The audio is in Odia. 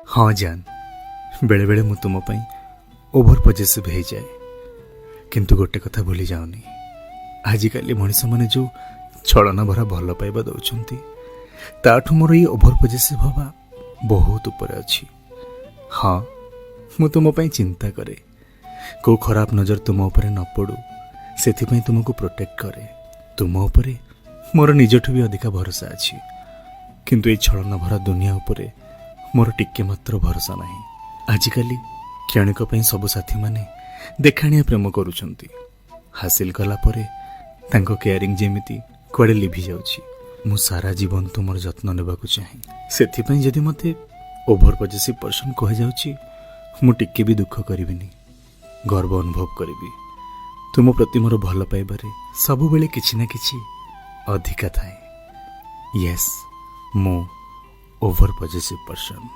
ହଁ ଜାନ୍, ବେଳେବେଳେ ମୁଁ ତୁମ ପାଇଁ ଓଭର ପଜେସିଭ୍ ହେଇଯାଏ। କିନ୍ତୁ ଗୋଟେ କଥା ଭୁଲି ଯାଉନି, ଆଜିକାଲି ମଣିଷମାନେ ଯେଉଁ ଛଳନା ଭରା ଭଲ ପାଇବା ଦେଉଛନ୍ତି, ତାଠୁ ମୋର ଏଇ ଓଭର ପଜେସିଭ୍ ହେବା ବହୁତ ଉପରେ ଅଛି। ହଁ, ମୁଁ ତୁମ ପାଇଁ ଚିନ୍ତା କରେ। କେଉଁ ଖରାପ ନଜର ତୁମ ଉପରେ ନ ପଡ଼ୁ, ସେଥିପାଇଁ ତୁମକୁ ପ୍ରୋଟେକ୍ଟ କରେ। ତୁମ ଉପରେ ମୋର ନିଜଠୁ ବି ଅଧିକା ଭରସା ଅଛି, କିନ୍ତୁ ଏଇ ଛଳନା ଭରା ଦୁନିଆ ଉପରେ ମୋର ଟିକେ ମାତ୍ର ଭରସା ନାହିଁ। ଆଜିକାଲି କ୍ଷଣିକ ପାଇଁ ସବୁ ସାଥୀମାନେ ଦେଖାଣିଆ ପ୍ରେମ କରୁଛନ୍ତି। ହାସିଲ କଲା ପରେ ତାଙ୍କ କେୟାରିଂ ଯେମିତି କୁଆଡ଼େ ଲିଭି ଯାଉଛି। ମୁଁ ସାରା ଜୀବନ ତୁମର ଯତ୍ନ ନେବାକୁ ଚାହେଁ। ସେଥିପାଇଁ ଯଦି ମୋତେ ଓଭର ପଜେସିଭ୍ ପର୍ସନ୍ କୁହାଯାଉଛି, ମୁଁ ଟିକେ ବି ଦୁଃଖ କରିବିନି, ଗର୍ବ ଅନୁଭବ କରିବି। ତୁମ ପ୍ରତି ମୋର ଭଲ ପାଇବାରେ ସବୁବେଳେ କିଛି ନା କିଛି ଅଧିକା ଥାଏ। ୟେସ୍, ମୁଁ ଓଭର ପଜେସିଭ୍ ପର୍ସନ୍।